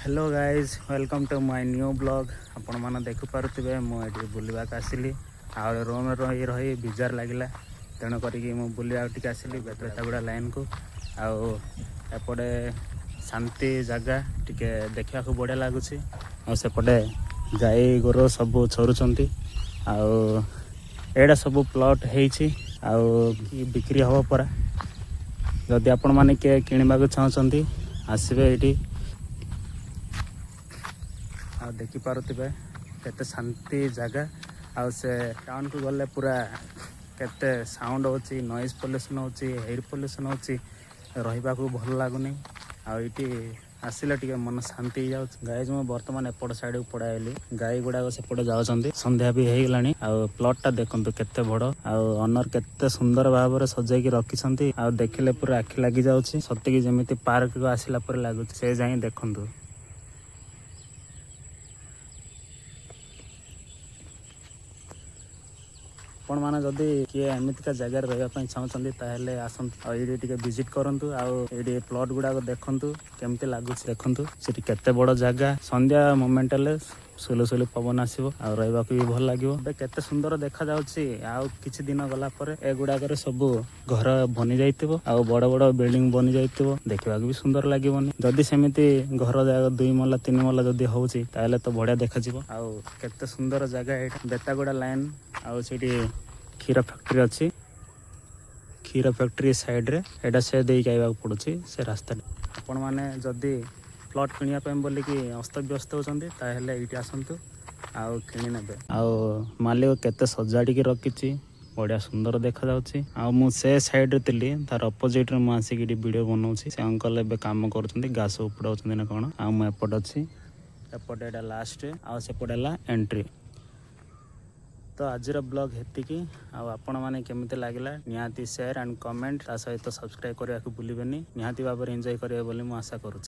Hello guys, welcome to my new vlog. ଆପଣମାନେ ଦେଖିପାରୁଥିବେ, ମୁଁ ଏଠି ବୁଲିବାକୁ ଆସିଲି। ଆଉ ରୁମ୍ରେ ରହି ରହି ବିଜାର ଲାଗିଲା, ତେଣୁ କରିକି ମୁଁ ବୁଲିବାକୁ ଟିକେ ଆସିଲି ବେତାଗୁଡ଼ା ଲାଇନ୍କୁ। ଆଉ ଏପଟେ ଶାନ୍ତି ଜାଗା, ଟିକେ ଦେଖିବାକୁ ବଢ଼ିଆ ଲାଗୁଛି। ଆଉ ସେପଟେ ଗାଈ ଗୋରୁ ସବୁ ଚରୁଛନ୍ତି। ଆଉ ଏଇଟା ସବୁ ପ୍ଲଟ୍ ହେଇଛି ଆଉ କି ବିକ୍ରି ହେବ ପରା। ଯଦି ଆପଣମାନେ କିଏ କିଣିବାକୁ ଚାହୁଁଛନ୍ତି, ଆସିବେ ଏଇଠି। ଆଉ ଦେଖିପାରୁଥିବେ କେତେ ଶାନ୍ତି ଜାଗା। ଆଉ ସେ ଟାଉନକୁ ଗଲେ ପୁରା କେତେ ସାଉଣ୍ଡ ହେଉଛି, ନଏଜ୍ ପଲ୍ୟୁସନ୍ ହେଉଛି, ଏୟାର ପଲ୍ୟୁସନ୍ ହେଉଛି, ରହିବାକୁ ଭଲ ଲାଗୁନି। ଆଉ ଏଇଠି ଆସିଲେ ଟିକେ ମନ ଶାନ୍ତି ହେଇଯାଉଛି। ଗାଈ, ମୁଁ ବର୍ତ୍ତମାନ ଏପଟ ସାଇଡ଼କୁ ପଳାଇଲି। ଗାଈ ଗୁଡ଼ାକ ସେପଟେ ଯାଉଛନ୍ତି। ସନ୍ଧ୍ୟା ବି ହେଇଗଲାଣି। ଆଉ ପ୍ଲଟଟା ଦେଖନ୍ତୁ କେତେ ବଡ଼, ଆଉ ଅନର କେତେ ସୁନ୍ଦର ଭାବରେ ସଜେଇକି ରଖିଛନ୍ତି। ଆଉ ଦେଖିଲେ ପୁରା ଆଖି ଲାଗିଯାଉଛି, ସତିକି ଯେମିତି ପାର୍କକୁ ଆସିଲା ପରେ ଲାଗୁଛି। ସେ ଯାଇ ଦେଖନ୍ତୁ। ଆପଣମାନେ ଯଦି କିଏ ଏମିତିକା ଜାଗାରେ ରହିବା ପାଇଁ ଚାହୁଁଛନ୍ତି, ତାହେଲେ ଆସନ୍ତୁ ଆଉ ଏଇଠି ଟିକେ ଭିଜିଟ୍ କରନ୍ତୁ। ଆଉ ଏଇଠି ପ୍ଲଟ୍ ଗୁଡ଼ାକ ଦେଖନ୍ତୁ, କେମିତି ଲାଗୁଛି ଦେଖନ୍ତୁ। ସେଠି କେତେ ବଡ଼ ଜାଗା। ସନ୍ଧ୍ୟା ମୋମେଣ୍ଟ ହେଲେ ସୁଲୁ ସୁଲୁ ପବନ ଆସିବ ଆଉ ରହିବାକୁ ବି ଭଲ ଲାଗିବ। ଏବେ କେତେ ସୁନ୍ଦର ଦେଖାଯାଉଛି। ଆଉ କିଛି ଦିନ ଗଲା ପରେ ଏଗୁଡ଼ାକରେ ସବୁ ଘର ବନି ଯାଇଥିବ ଆଉ ବଡ଼ ବଡ଼ ବିଲ୍ଡିଂ ବନି ଯାଇଥିବ, ଦେଖିବାକୁ ବି ସୁନ୍ଦର ଲାଗିବନି। ଯଦି ସେମିତି ଘର ଜାଗା 2 ମହଲା 3 ମହଲା ଯଦି ହଉଛି, ତାହେଲେ ତ ବଢିଆ ଦେଖାଯିବ। ଆଉ କେତେ ସୁନ୍ଦର ଜାଗା ଏଇଟା, ବେତାଗୁଡ଼ା ଲାଇନ୍। ଆଉ ସେଇଠି କ୍ଷୀର ଫ୍ୟାକ୍ଟ୍ରି ଅଛି। କ୍ଷୀର ଫ୍ୟାକ୍ଟ୍ରି ସାଇଡ଼ରେ ଏଇଟା ସେ ଦେଇକି ଆଇବାକୁ ପଡ଼ୁଛି ସେ ରାସ୍ତାରେ। ଆପଣମାନେ ଯଦି ପ୍ଲଟ୍ କିଣିବା ପାଇଁ ବୋଲିକି ଅସ୍ତବ୍ୟସ୍ତ ହେଉଛନ୍ତି, ତାହେଲେ ଏଇଠି ଆସନ୍ତୁ ଆଉ କିଣି ନେବେ। ଆଉ ମାଲିକ କେତେ ସଜାଡ଼ିକି ରଖିଛି, ବଢ଼ିଆ ସୁନ୍ଦର ଦେଖାଯାଉଛି। ଆଉ ମୁଁ ସେ ସାଇଡ଼ରେ ଥିଲି, ତାର ଅପୋଜିଟ୍ରେ ମୁଁ ଆସିକି ଏଠି ଭିଡ଼ିଓ ବନଉଛି। ସେ ଅଙ୍କଲ ଏବେ କାମ କରୁଛନ୍ତି, ଘାସ ଉପଡ଼ାଉଛନ୍ତି ନା କ'ଣ। ଆଉ ମୁଁ ଏପଟେ ଅଛି। ଏପଟେ ଏଇଟା ଲାଷ୍ଟ ଆଉ ସେପଟେ ହେଲା ଏଣ୍ଟ୍ରି। ତ ଆଜିର ବ୍ଲଗ୍ ହେତିକି। ଆଉ ଆପଣମାନେ କେମିତି ଲାଗିଲା, ନିହାତି ସେୟାର ଆଣ୍ଡ କମେଣ୍ଟ, ତା ସହିତ ସବସ୍କ୍ରାଇବ୍ କରିବାକୁ ଭୁଲିବେନି। ନିହାତି ଭାବରେ ଏନ୍ଜୟ କରିବେ ବୋଲି ମୁଁ ଆଶା କରୁଛି।